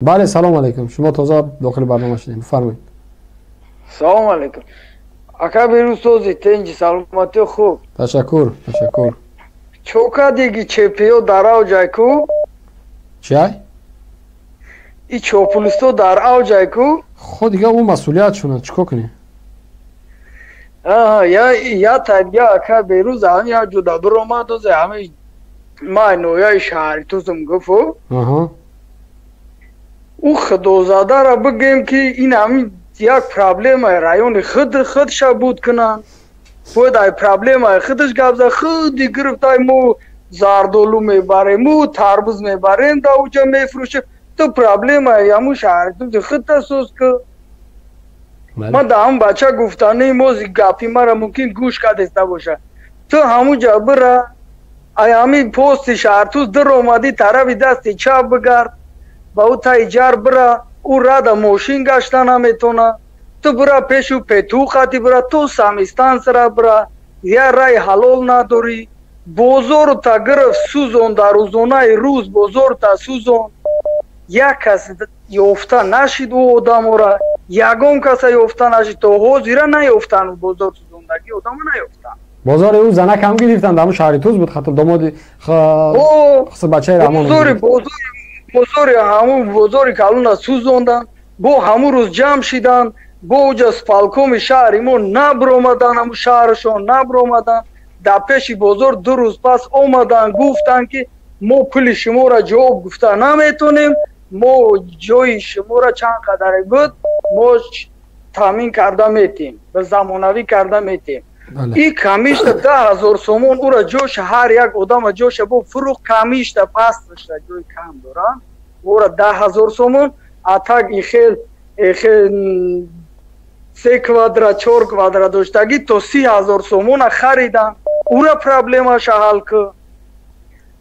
Бале, салом алейкум, шумо тоза дохили барнома шудем, бифармоед. Салом алейкум, ака Берӯз, сози, тенҷи, саломатӣ, хуб? Ташаккур, ташаккур. Чока диги чепиё дар авҷай ку? Чиай? И чопулисто дар авҷай ку? Хо, дига ӯ масъулият шунад, чӣ кор кунем? Я тадга, ака Берӯз, ҳами як ҷуда биромад, озе ҳами май нояи шаҳри тузм гуфу. Ӯ худозадара бигем, ки ин ҳами як проблемаи райони худ худша буд кунанд, бояд ай проблемаи худаш гап зад. Худи гирифтай, мо зардолу мебарем, мо тарбуз мебарем, да уҷа мефурӯшем. Ту проблемаи ҳамун шаҳри тузи худта соз ку. Ман да ҳамун бача гуфтани, мози гапи мара мумкин гӯш кардеста боша. Ту ҳамунҷа бира, ай ҳамин пости шаҳртуз диромадӣ, тарафи дасти чап бигард, ба ӯ таи ҷар бира, ӯ рада мошин гашта наметона. Ту бира пешу пету хати бира, ту самистансра бира, я рай ҳалол надорӣ. Бозору та гирифт, сӯзон, дар рӯзонаи рӯз бозору та сӯзон, як кас ёфта нашид. Ӯ одамора ягон каса ёфта нашид, то ҳозира наёфтанд. Бозор сӯзондагӣ одамо наёфтанд. Бозори ӯ занак ҳам гирифтанд, ҳамун шаҳри Туз буд, хато домоди бачаи Раҳмон. Бозори ҳамун бозори калона сӯзонданд, бо ҳамун рӯз ҷамъ шиданд, бо уҷа исполкоми шаҳри мо набиромаданд, ҳамун шаҳрашон набиромаданд. Дар пеши бозор 2 рӯз пас омаданд, гуфтанд, ки мо пули шуморо ҷавоб гуфта наметонем, мо ҷои шуморо чанд қадаре буд, мо таъмин карда метем, ба замонавӣ карда метем. И камишта 10 000 сомон ура ҷоша, ҳар як одама ҷоша бо фурӯх, камишта пасташта ҷои кам доранд, ура 10 000 сомон. А так ихел ихел се квадрат, чор квадрат доштагӣ то 30 000 сомона хариданд. Ура проблемаша ҳал ку.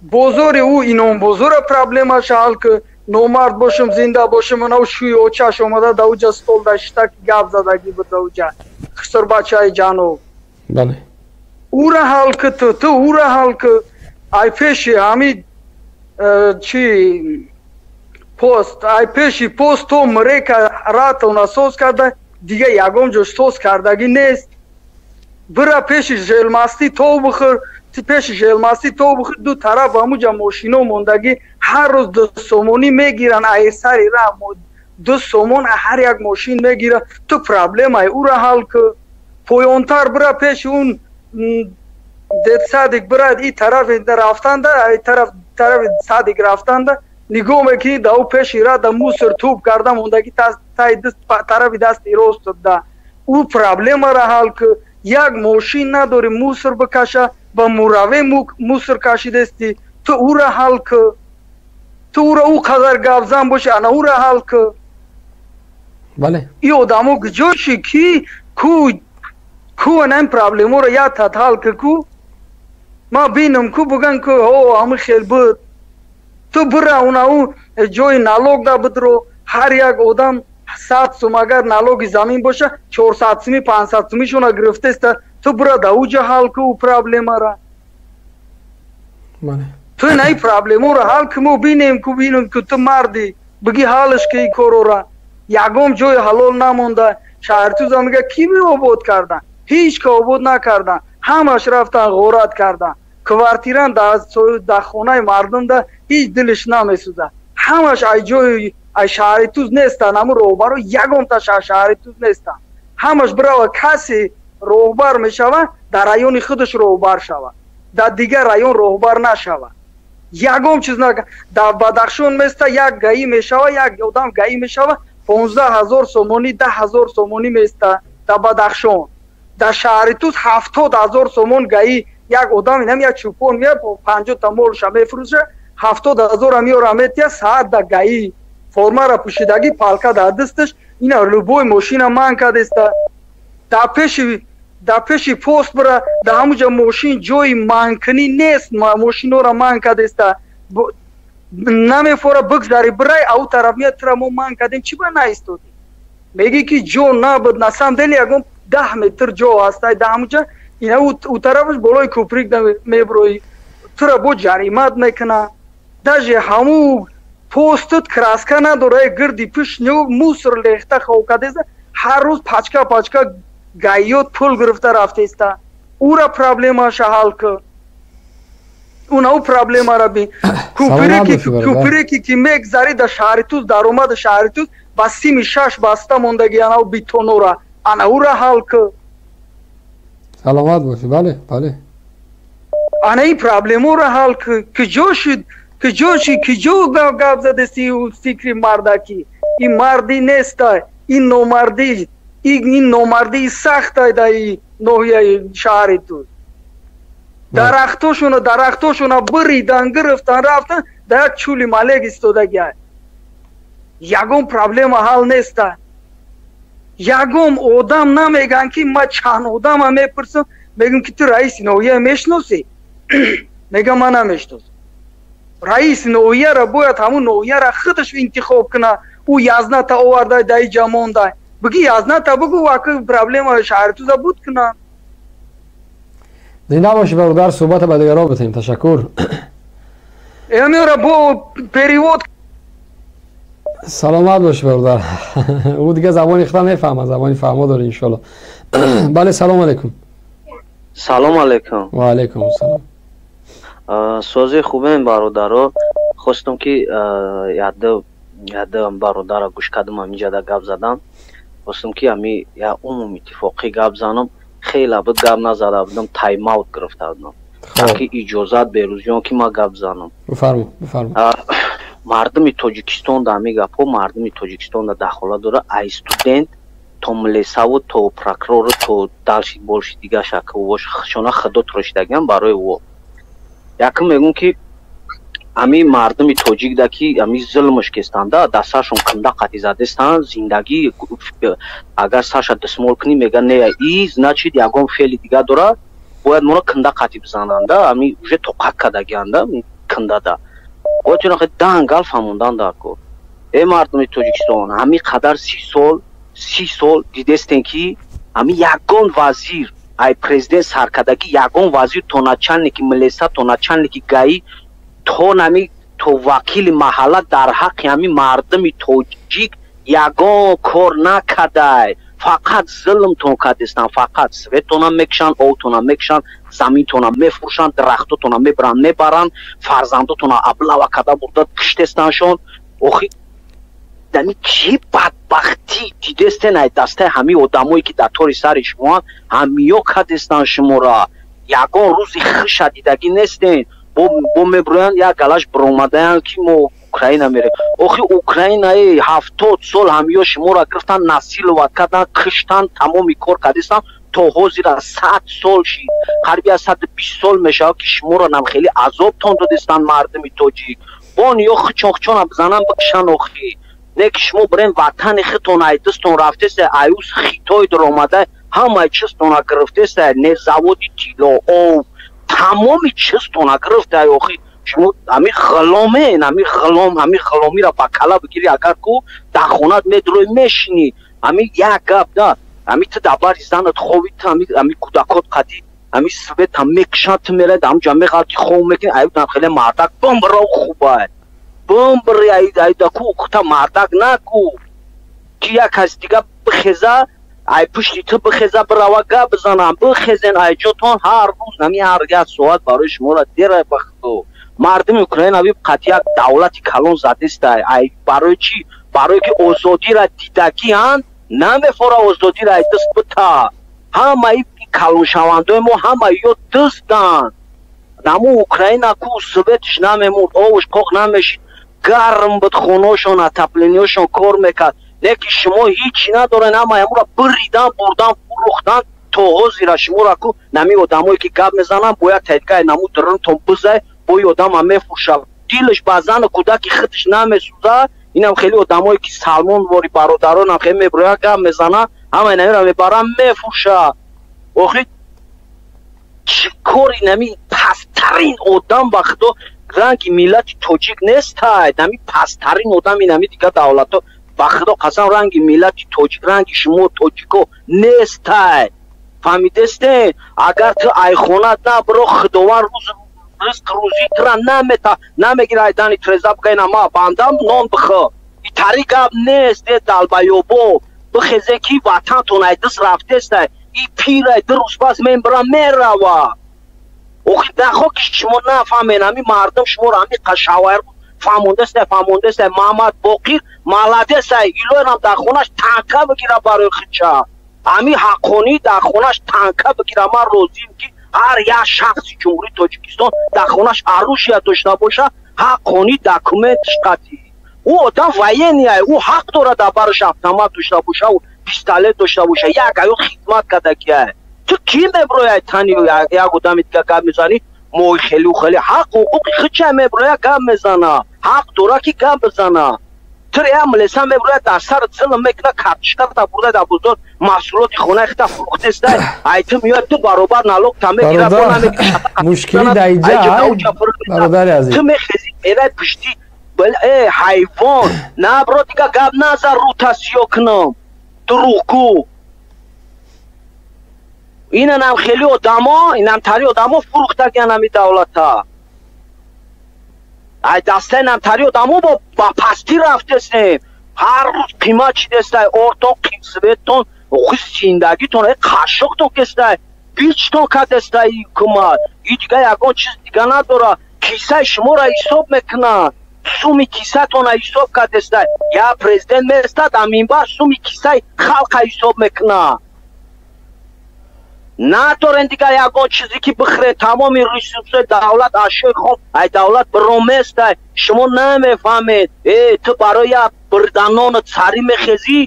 Бозори ӯ Иномбозора проблемаша ҳал ку. Номард бошам, зинда бошам, ана шӯи очаш омада да уҷа стол дашта, ки гап задагӣ буд да уҷа хусурбачаи ҷаноб. Ура ҳал ку, ту ура ҳал ку. Ай пеши ҳами чи пост, ай пеши пост то мрека ратона соз карда, дига ягон ҷо соз кардагӣ нест. Бира пеши желмастӣ то бихӯр, пеши желмастӣ то бихӯр, ду тараф ҳамуҷа мошино мондагӣ, ҳар рӯз 2 сомонӣ мегиранд, ай сари раҳ 2 сомон ҳар як мошин мегирад. Ту проблемаи ура ҳал ку. Поёнтар бира, пеши он детсадик бира, и тарафи рафтанда, ай тараф тарафи садик рафтанда нигоҳ мекунӣ, да ӯ пеши рада мусор туб карда мондагӣ, таи тарафи дасти рост да. Ӯ проблемаро ҳал ку. Як мошин надорӣ мусор бикаша, ба мураве мусор кашидести. Ту ӯра ҳал ку. Ту ӯра ӯ қадар гапзан боши, ана ӯра ҳал ку. И одамо куҷоши, ки ку ку ана ин проблемаро як тат ҳал ку. Ку ман бинам, ку буган, ку ҳо ҳами хел буд. Ту бира уна ӯ ҷои налог да бидро, ҳар як одам 100 сум агар налоги замин боша, 400 суми, 500 сумишона гирифтеста. Ту бира да уҷа ҳал ку ӯ проблемара. Ту ина и проблемаро ҳал ку, мо бинем ку, бинем ку ту марди, биги ҳалш ки и корора. Ягон ҷои ҳалол намонда. Шаҳртуза мега, ки обод кардан? Ҳеҷ ка обод накардан, ҳамаш рафтан ғорат кардан. Квартиран дар хонаи мардум да ҳеҷ дилиш намесӯзад. Ҳамаш ай ҷои ай шаҳри Туз нестанд. Ҳамун роҳбаро ягонташ аз шаҳри Туз нестанд. Ҳамаш бирава, касе роҳбар мешава, дар райони худаш роҳбар шава, дар дигар район роҳбар нашава. Ягон чиз дар Бадахшон места, як ГАИ мешава, як одам ГАИ мешава, 15 000 сомонӣ, 10 000 сомонӣ места дар Бадахшон. Дар шаҳри Туз 70 000 сомон ГАИ. Як одам инам як чӯпон меяд, 50-та молша мефурӯша, 70 000-а меёра, метия саат да ГАИ, формара пӯшидагӣ, палка дар дасташ, ина любой мошина ман кардеста. Дар пеши пост бира, дар ҳамуҷа мошин ҷои манкунӣ нест, мошинора ман кардеста, намефора бигзари, бирай, ау тараф меяд, тура мо ман кардем, чӣ ба наистодӣ? Мегӣ, ки ҷо набуд. На самом деле ягон 10 метр ҷо ҳастай дар ҳамуҷа, ина ӯ тарафаш болои куприк меброӣ, тура бо ҷаримат мекуна. Даже ҳаму Постат краска надора, гирди пушт мусор лехта хокадеса, ҳар рӯз пачка пачка гаёт пул гирифта рафтеста. Ура проблемаша ҳал кун. Уна у проблемара бин. Купреки ки мегзари да шаҳри Туз, даромади шаҳри Туз ба сими шаш баста мондаги анау битонора. Ана ура ҳал кун. Саломат бошӣ, бале, бале. Ана ин проблемаро ҳал кун. Куҷо шуд? Куҷо ши? Куҷо гап задести фикри мардакӣ? Ин мардӣ нестай, ин номардӣ, ин номардии сахтай дар ноҳияи шаҳри Туз. Дарахтошона биридан, гирифтан, рафтан, дар як чӯли малек истодагиай. Ягон проблема ҳал неста. Ягон одам намеган ки ма чанд одама мепурсам, мегӯм ки ту раиси ноҳия мешиносӣ? Мегам ман намешиносам. Раиси ноҳияро бояд ҳамун ноҳияро худаш интихоб кунад. Ӯ язната оварда дар иҷа монда. Биги язната бугу ваки проблема шаҳри Туза буд кунад. Зинда бошӣ бародар, суҳбата ба дигарон битем. Ташаккур. Эмира бо перевод. Саломат бошӣ бародар. Ӯ дига забони худам мефаҳмад, забони фаҳмо дорӣ иншоалло. Бале, салом алейкум. Салом алейкум. Ва алейкум ассалом. Сози хубем бародаро. Хостам ки яда бародара гӯш кардам, ҳаминҷада гап задам. Хостам ки ҳами я умум иттифоқӣ гап занам. Хеле буд гап назада будам, тайм-аут гирифта будам. Ки иҷозат берӯзиён ки ман гап занам. Бифармо, бифармо. Мардуми Тоҷикистон да ҳами гапҳо, мардуми Тоҷикистон да дахолат дора, ай студент то милисаву то прокурору то дальше больше дига шаквош шона худо турошидагиам барои во. Якум мегӯм ки ҳами мардуми тоҷик да ки ҳами зулмш кестанда, дасташон канда қатӣ задестанд, зиндагӣ агар сарша дастмол кунӣ мега не, и значит ягон феъли дига дора, бояд моро канда қатӣ бизананда, ҳами уже тоқат кардагианда кандада. Бояд ина хел дангал фаҳмондан дар кор. Э мардуми Тоҷикистон, ҳами қадар 30 сол, 30 сол дидестен ки ҳами ягон вазир, ай президент саркардагӣ, ягон вазир то начальники милиса, то начальники ГАИ, то нами то вакили маҳалла дар ҳаққи ҳами мардуми тоҷик ягон кор накардай. Фақат зулмтон кардестанд, фақат светонам мекушанд, овтонам мекушанд, заминтонам мефурӯшанд, дарахтотонам мебаранд, мебаранд, фарзандотонам облава карда бурда киштестаншон. Охи дами чӣ бадбахтӣ дидестен ай дастаи ҳамин одамое ки дар тори сари шумоанд, ҳамиё кардестанд шуморо. Ягон рӯзи хиша дидагӣ нестен. Бо мебироянд, як галаш биромадаянд ки мо Украина мерем. Охи Украинаи 70 сол ҳамиё шуморо гирифтанд, насиловать карданд, киштанд, тамоми кор кардистанд. То ҳозира 100 сол шид, қариби аз 120 сол мешавад ки шуморо нам хеле азобтон додистанд мардуми тоҷик. Бон ё хичон хичона бизананд, бикишанд. Охи не ки шумо бирем ватани хитон ай дастон рафтеста, аюс хитой даромада ҳамаи чизтона гирифтеста, не заводи тилло, ов, тамоми чизтона гирифта. Охи шумо ҳами ғуломен, ҳами ғулом, ҳами ғуломиро ба кала бигирӣ, агар ку дар хонат медурӯй мешинӣ. Ҳами як гап да, ҳами ту дар бари занат ховӣ, ту ҳами кӯдакот қадӣ, ҳами света мекушанд, ту мерай дар ҳамҷа меғалти, хов мекунӣ. Аюдан хеле мардак бумбро хубай, бумбри айда ку ухта мардак наку ки як каси дига бихеза, ай пушти ту бихеза, бирава гап бизанам. Бихезен ай ҷотон, ҳар рӯз ҳами ҳар як соат барои шуморо дерай. Ба худо, мардуми Украина би қат як давлати калон задистай. Ай барои чӣ? Барое ки озодира дидагианд, намефора озодира ай даст бита. Ҳамаи калоншавандои мо ҳама ё дузданд. Наму Украина ку светш намемурд, овуш қоқ намешид, гарм буд хоношон, отоплениёшон кор мекард. Не ки шумо ҳичи надорен, ҳама амура биридан, бурдан, фурӯхтан. То ҳозира шуморо ку нами одамое ки гап мезананд, бояд тайдгаи наму дурунтон бизай, бои одама мефурӯша, дилаш ба зану кӯдаки худаш намесӯза. Инам хеле одамое ки Салмон вори бародаронам хеле мебирояд, гап мезананд, ҳамаи намира мебаранд, мефурӯша. Охи чӣ кори нами пасттарин одам, ба худо, ранги миллати тоҷик нестай. Нами пасттарин одами нами дигар давлатҳо, ба худо қасам, ранги миллати тоҷик, ранги шумо тоҷико нестай. Фаҳмидестен? Агар ту айхонат набиро, худованд рӯз Ризқ рӯзӣ тира намета, намегира. Айдани треза бигайна, ма бандам, нон бихӯ. Итари гап нест. Е долбоёбо, бихезе, ки ватантон айдис рафтеста. И пирай 2 рӯз пас мембира, мерава. Охи нахо ки шумо нафаҳмен, ҳами мардум шуморо ҳами қашавайр фаҳмондеста, фаҳмондеста. Маҳмад Боқир молодец ай. Илоҳам дар хонаш танка бигира барои хича, ҳами ҳаққонӣ дар хонаш танка бигира. Ман розием, ки ҳар як шахси Ҷумҳурии Тоҷикистон дар хонаш оружия дошта боша, ҳаққонӣ, документш қатъӣ. Ӯ одам военный ай, ӯ ҳақ дорад дар бараш автомат дошта боша, пистолет дошта боша, як аё хидмат кардагиай. Ту кӣ меброяй, тани як одами дига гап мезанӣ? Мои хелу хеле ҳақ ҳуқуқи хича меброя, гап мезана, ҳақ дора, ки гап бизана. Тир я милиса меброяд, дар сар зилм мекуна, картишката бурда, дар бозор маҳсулоти хонаи хита фурӯхтеста. Ай ту меояд, ту баробар налог та мегира. Мушкили дар иҷа, бародари азиз. Ту мехези, мерай пушти. Э ҳайвон, набро, дига гап назар, рута сиё кунам, дурӯғгӯ. Инанам хеле одамо, инамтари одамо фурӯхтагиан ҳами давлата. Ай дастаи намтари одамо бо ба пастӣ рафтесем. Ҳар рӯз қимат чидестай, ортон, светон, охи зиндагитон қашшоқтон кестай, бичтон кадестай ҳукумат. И дига ягон чиз дига надора, кисаи шуморо ҳисоб мекунад, суми кисатона ҳисоб кардестай. Я президент местад, а минбар суми кисаи халқа ҳисоб мекунад. Надорен дигар ягон чизе, ки бихӯред. Тамоми ресурсои давлат, ашёи хом ай давлат бироместай. Шумо намефаҳмед. Э, ту барои як бирданону царӣ мехезӣ,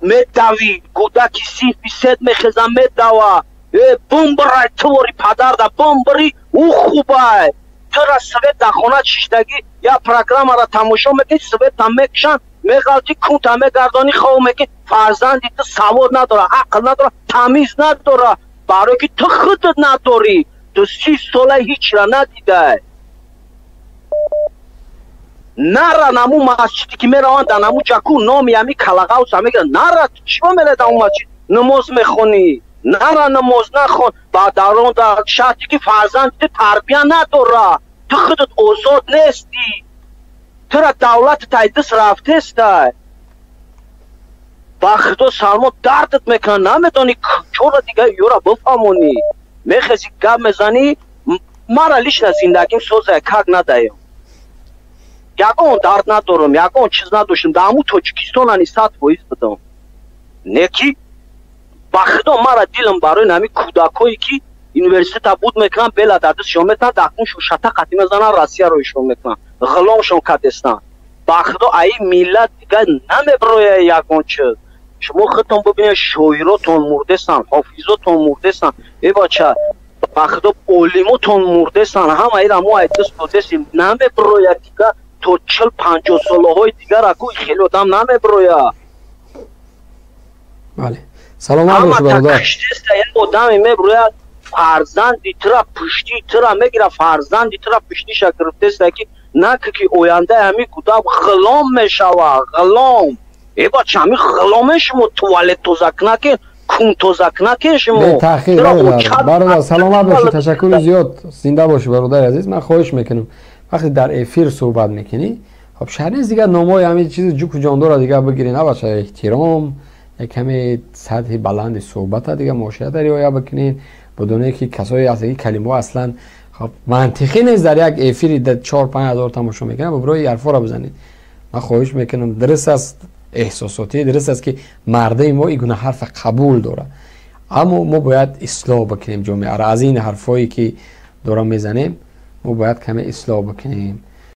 медавӣ. Кӯдаки синфи сет мехеза, медава. Э, бумбирай, твори падарда бумбири, ӯ хубай. Тура свет дар хона чиштагӣ, як программаро тамошо мекунӣ, света мекушанд, меғалти, кунта мегардонӣ, хов мекунӣ. Фарзанди ту савод надора, ақл надора, тамиз надора, барое ки ту худат надорӣ. Ту 30 сола ҳичра надидай. Нара наму масҷиде, ки мераванд, дар наму ҷаку номи ҳами калағавса мегиранд. Нара, чима мерай дар он масҷид намоз мехонӣ? Нара, намоз нахон ба дарон, дар шарте ки фарзанди ту тарбия надора. Ту худат озод нестӣ, тура давлати тайдис рафтестай. Ба худо, Салмон, дардат мекунад, намедонӣ чора дига ёра бифаҳмонӣ. Мехези, гап мезанӣ. Мара лично зиндагим созая, как надаем, ягон дард надорам, ягон чиз надоштам. Дар ҳамун Тоҷикистон ани 100% будам. Не ки ба худо, мара дилам барои ҳамин кӯдакое, ки университета буд мекунанд, бела дар дастшон метаванд, акнун шата қатӣ мезананд, Россияро ишон мекунанд, ғуломшон кадестанд. Ба худо, аи миллат дига намеброя ягон чиз. Шумо худтон бибинед, шоиротон мурдестанд, ҳофизотон мурдестанд, э бача, ба худо, олимотон мурдестанд. Ҳама ира мо айдис додестем, намеброяд дига. То 40-50 солаҳои дигар аку хеле одам намеброя. Бале, саломат бош, бародар. Як одаме меброяд, фарзанди тура пуштии тура мегира, фарзанди тура пуштиша гирифтеста, ки наки ки ояндаи ҳамин кӯдак ғулом мешава, ғулом. Э бача, ҳамин ғуломе шумо туалет тоза кунакен, кун тоза кунакен шумо. Бетаъхир, бародар, саломат бошӣ, ташаккури зиёд, зинда бошӣ, бародари азиз. Ман хоҳиш мекунам, вақте дар эфир суҳбат мекунӣ, хоб, шаҳр нест, дигар номҳои ҳамин чизи ҷуку ҷондора дигар бигирӣ набаша. Эҳтиром, як каме сатҳи баланди суҳбата, дига муоширата риоя бикунед. Бидоне ки касое ҳаст, ки калимаҳо аслан, хоб, мантиқӣ нест. Дар як эфири 4-5 ҳазор тамошо мекунад, бибирои ҳарфоро бизанед. Ман хоҳиш мекунам. Дуруст аст, эҳсосотӣ, дуруст аст, ки мардуми мо ин гуна ҳарфа қабул дорад, аммо мо бояд ислоҳ бикунем ҷомеаро. Аз ин ҳарфҳое, ки дора мезанем, мо бояд каме ислоҳ бикунем.